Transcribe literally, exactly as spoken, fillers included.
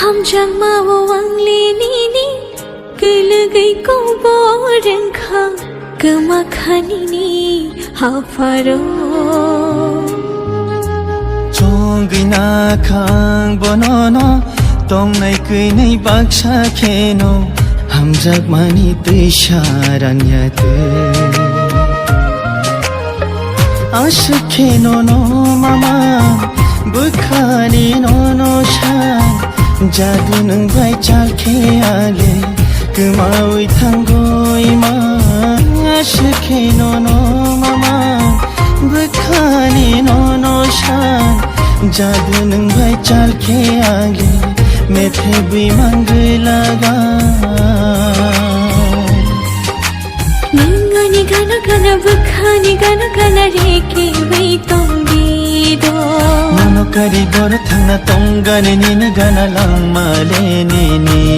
Hamjakma o ang le nini, kwlwgwi kobor wngkha, kwma kha nini hapharo. Chongwi nakhang bonono, tongnai kwinwi baksa kheno, hamjakmani twisa ranyatwi. Aswk khe nono mama, bwkhani nono sa, jadu nwng bai chal khe ale, kwmawi thangwi ma. Aswk khe nono mama, bwkhani nono sa, jadu nwng bai chal khe ale, methebwi mangwi laga. Nwng ani gana gana bwkhani gana gana reke bai tongdi do. Nono kari boro thangna tongani nini gana langma le nini.